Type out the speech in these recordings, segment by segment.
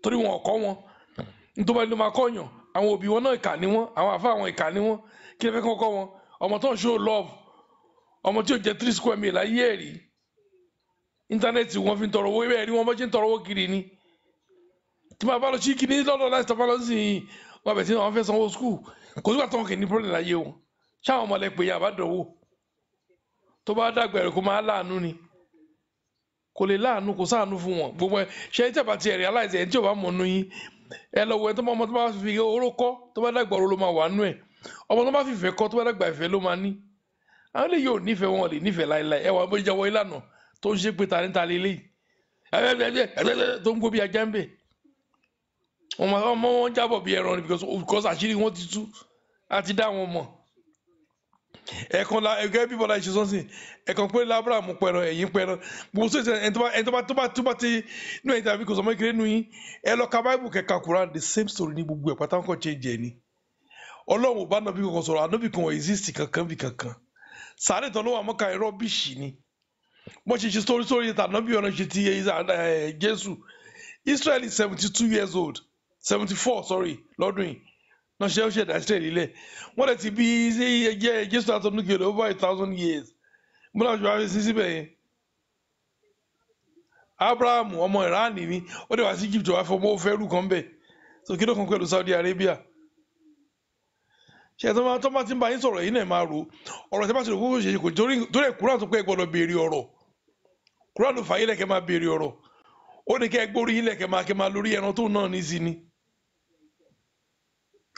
Torí wọn ò kọ́ wọn. Nítorí ló máa kọ́yàn, àwọn òbí wọn náà ìkà ni wọn, àwọn àfa àwọn ìkà ni wọn. Kí lè fẹ́ kọ́ wọn? Ọmọ tó ń show love, ọmọ tí ò jẹ 3 square meal láyé ẹ̀ rí. Íńtánẹ́ẹ̀tì wọn fi ń tọrọ owó, ibẹ̀ rí wọn bọ́ ṣe ń tọrọ owó kiri ni. Tí máa bá lọ sí kíní lọ́dọ̀ láti tọ́ bá lọ sí i, wọn bẹ̀ sí wọn fẹ́ sanwó school. Kò sígbà tó wọn kì í ní problem láyé wọn. Ṣáwọn ọmọ lẹ pè é àbádọ́wò tó bá dàgbà ẹ̀rọ kó máa láàánú ni, kò lè láàánú, kò sáànú fún wọn. Gbogbo ẹ ṣe tí a bá ti ẹ̀ realize ẹ̀ tí ò bá mọ̀ nù yín, ẹ lọ wọ ẹ tó máa ọmọ tó bá fi oró kọ́ tó bá dàgbà oró ló máa wà nú ẹ̀. Ọmọ tó bá fìfẹ́ kọ́ tó bá dàgbà ìfẹ́ ló máa ní. Àwọn eléyìí ò nífẹ̀ẹ́, wọn lè nífẹ̀ẹ́ láéláé. Ẹ wà bó ṣe jẹ́wọ́ ìlànà tó ń ṣe pé ta ní ta lélẹ́yìí tó ń gbó bí ajá ń bẹ̀. Ọmọ wọn jábọ̀ bí ẹran ni because àṣírí wọn ti tú, a ti dá wọn mọ̀. Ẹ̀kan la ẹ̀gẹ́ bí Bọ́lá ṣe sọ́sìn, ẹ̀kan pé lábúrà mú pẹran, ẹ̀yìn pẹran gbogbo sọ́sìn. Ẹni tó bá ti inú ẹ̀yìn tàbí kò sọmọ kékeré nu yín, ẹ lọ ka Bible, kẹka Quran, the same story ní gbogbo ẹ̀ pátá kàn change ẹ̀ ni. Ọlọ́run ò bá nàbí kankan sọ̀rọ̀, ànábì kan ò exist kankan bí kankan. Sàárè tán ló wà mọ́ka, ẹ̀ rubbish ni. Wọ́n ṣe story tànábì ọ̀nà ṣe ti Jésù. Israel is 72 years old, 74, sorry, lọ́dún yìí náà ṣe ó ṣẹ̀dá Israel ilẹ̀. Wọ́n lè ti bí jẹ́ Jésù látọ̀dún kìlọ̀ over 1,000 years. Mo náà ṣe wá sí síbẹ̀ yẹn. Abraham ọmọ Iran ni, ó dẹ̀ wá sí Egypt, wá fọmọ ó fẹ́ rú kan bẹ̀. So kí ló kan pẹ̀lú Saudi Arabia? Ṣe tó máa ti ń bá yín sọ̀rọ̀ yìí náà, máa rò ọ̀rọ̀ tí a bá ti rò kókó ṣe kò torí ẹ̀. Kúrò tó pé ẹ gbọ́dọ̀ béèrè ọ̀rọ̀. Kúrò ló fàyè lẹ̀kẹ́ máa béèrè ọ̀rọ̀. Ó ní kẹ́ ẹ gbórí yín lẹ̀kẹ́ máa kẹ́ máa lórí ẹran tó náà ní sí ni.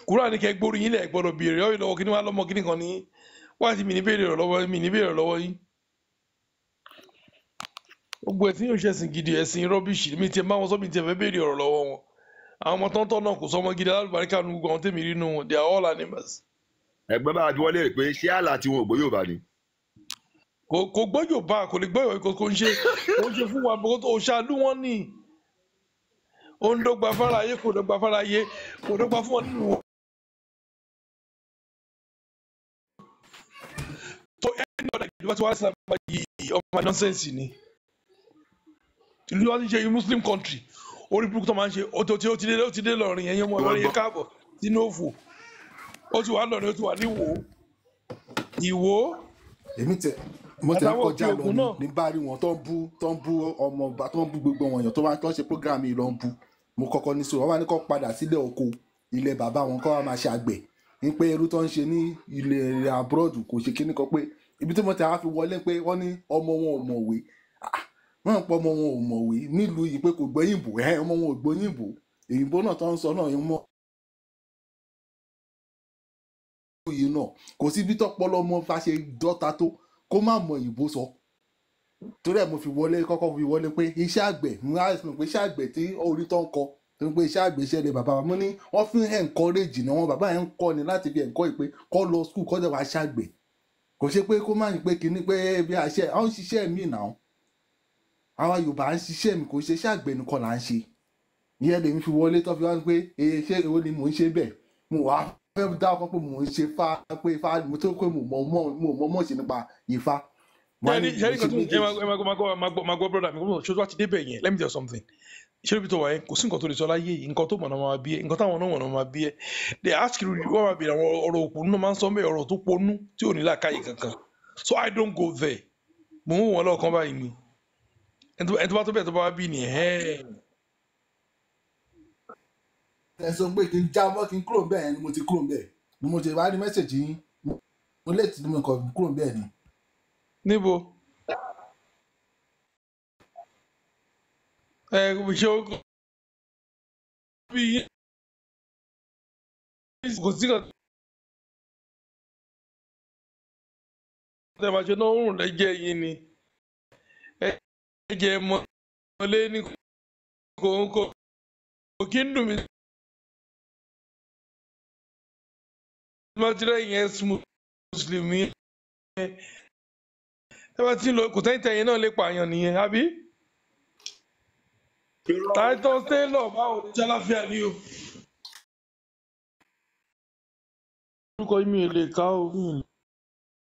Kúrò ní kẹ́ ẹ gbórí yín lẹ̀, gbọ́dọ̀ béèrè ọ̀rọ̀ lọ́wọ́ kíní wá lọ́mọ kíní kan ní wá sí mi ní béèrè ọ̀rọ̀ lọ́wọ́ mi ní béèrè ọ̀rọ̀ lọ́wọ́ yín. Gbogbo ẹ̀sìn yóò ṣẹ̀sìn gidi, ẹ̀sìn rubbish. Mi tiẹ̀ bá wọn sọ, mi tiẹ̀ fẹ́ béèrè ọ̀rọ̀ lọ́wọ́ wọn. Àwọn ọmọ tọ́ntọ́ náà, kò sọmọ gidi alálùbáríkà nu gbogbo àwọn tèmi rí nu wọn. They are all animals. Ẹ̀gbọ́n, bá a bí wọ́n léèrè pé ṣé àlà tí wọn ò gbọ́ Yorùbá ni? Kò gbọ́ Yorùbá, kò lè gbọ́ Yorùbá. Kò ń ṣe fún wa bó tó ṣáàlú wọn ní. Ó ń dọ́gba fáráyé, kò dọ́gba fáráyé, kò dọ́gba fún wọn nínú wọn. Tó ẹni ọ̀dà ìjọba tí wàá sábà yìí, ọmọ nonsense ni. Ìlú wa ti ṣe Muslim country, orí burúkú tó máa ń ṣe. Ó ti dé lọ́rin. Ẹ̀yin ọmọ Ìlọrin yẹn, káàbọ̀ sínú òfò. Ó ti wà lọ́rin, ó ti wà ní Ìwó, Ìwó. Èmi tẹ mo tẹ ń àtàwọn òkè kọjá lọ òkun ni náà. Ní bá rí wọn tó ń bú ọmọ ọba, tó ń bú gbogbo wọn èèyàn tó wá tó ń ṣe program yìí lọ ń bú. Mo kọ́kọ́ ní sọ wọ́n wá ní kó padà sílẹ̀ oko ilẹ̀ bàbá wọn, kó wá máa ṣe àgbẹ̀, ní pé irú tó ń ṣe ní ilẹ̀ abroad kò ṣe kíní kan. Pé ibi tí mo ti á fi wọlé pé wọ́n ní ọmọ wọn ò mọ̀wé. Ah, wọ́n ń pọ̀ ọmọ wọn ò mọ̀wé nílùú yìí, pé kò gbọ́yìnbó ẹ̀, ọmọ wọn ò gbọ́yìnbó. Èyìnbó náà tó ń sọ náà mọ́ yìí náà, kò sí bí tọpọlọ ọmọ bá ṣe dọ́ta tó kó má mọ òyìnbó sọ. Torí ẹ̀ mo fi wọlé, kọ́kọ́ fi wọlé pé iṣẹ́ àgbẹ̀, mo á sọ pé iṣẹ́ àgbẹ̀ tí orí tó ń kọ tó ń pé iṣẹ́ àgbẹ̀, iṣẹ́ ilé bàbá wa. Mo ní wọ́n fi ń encourage ni wọn bàbá yẹn ń kọ́ ni láti fi encourage pé kọ́ lọ school, kọ́ dẹ̀ wá ṣàgbẹ̀. Kò ṣe pé kó má ní pé kinní pé bí a ṣe àwọn ṣiṣẹ́ mi náà. Àwa Yorùbá ń ṣiṣẹ́ mi, kò ṣe iṣẹ́ àgbẹ̀ nìkan là ń ṣe. Ìyẹn lèmi fi wọlé tó fi wá pé ee, ṣé èwo ni mò ń ṣe bẹ́ẹ̀? Mo wá fẹ́ dá ọkọ pé mò ń ṣe fá, pé ifá mo tó pé mo mọ̀ ṣe nípa ifá. Mo á ní ṣẹ́rí mo ṣe nǹkan tó ẹ máa méjèèjì. ẹ máa gbọ́ brother mi, ṣé tó bá ti débẹ̀ yẹn, let me tell you something. Ṣé ibi tó wà yẹn, kò sí nǹkan tó lè sọ láyé yìí. Nǹkan tó mọ̀ náà máa bí ẹ, nǹkan táwọn náà mọ̀ náà máa bí ẹ. They ask you, wọ́n máa bèèrè àwọn ọ̀rọ̀ òpònú náà, máa ń sọ mẹ́ ọ̀rọ̀ tó ponú tí ò ní làákàyè kankan. So I don't go there. Mo ń wò wọ́n lọ́ọ̀kan báyìí ni. Ẹni tó bá tó bẹ́ẹ̀ tó bá wá bí ni ẹ̀. Ẹ sọ pé kí n jábọ́, kí n kúrò bẹ́ẹ̀ ni mo ti kúrò bẹ́ẹ̀ ni mo ti wá ní message yín. Mo lè tí mo kàn kúrò bẹ́ẹ̀ ni. Níbo ẹ ṣe ó bí kò sí kan tẹ́ máa ṣe náà, òórùn lẹ́jẹ̀ yín ni ẹ̀jẹ̀ mọ́lé ní kò kí ń dùn mí. Bá ti rẹ́yìn ẹ̀ mùsùlùmí ẹ bá ti ń lọ kò tẹ́yìn tẹ́yìn náà lè pààyàn nìyẹn, àbí? Titus Taylor, báwo ni? Jálàfíà ni o. Orúkọ mi ò lè ká o, mi ò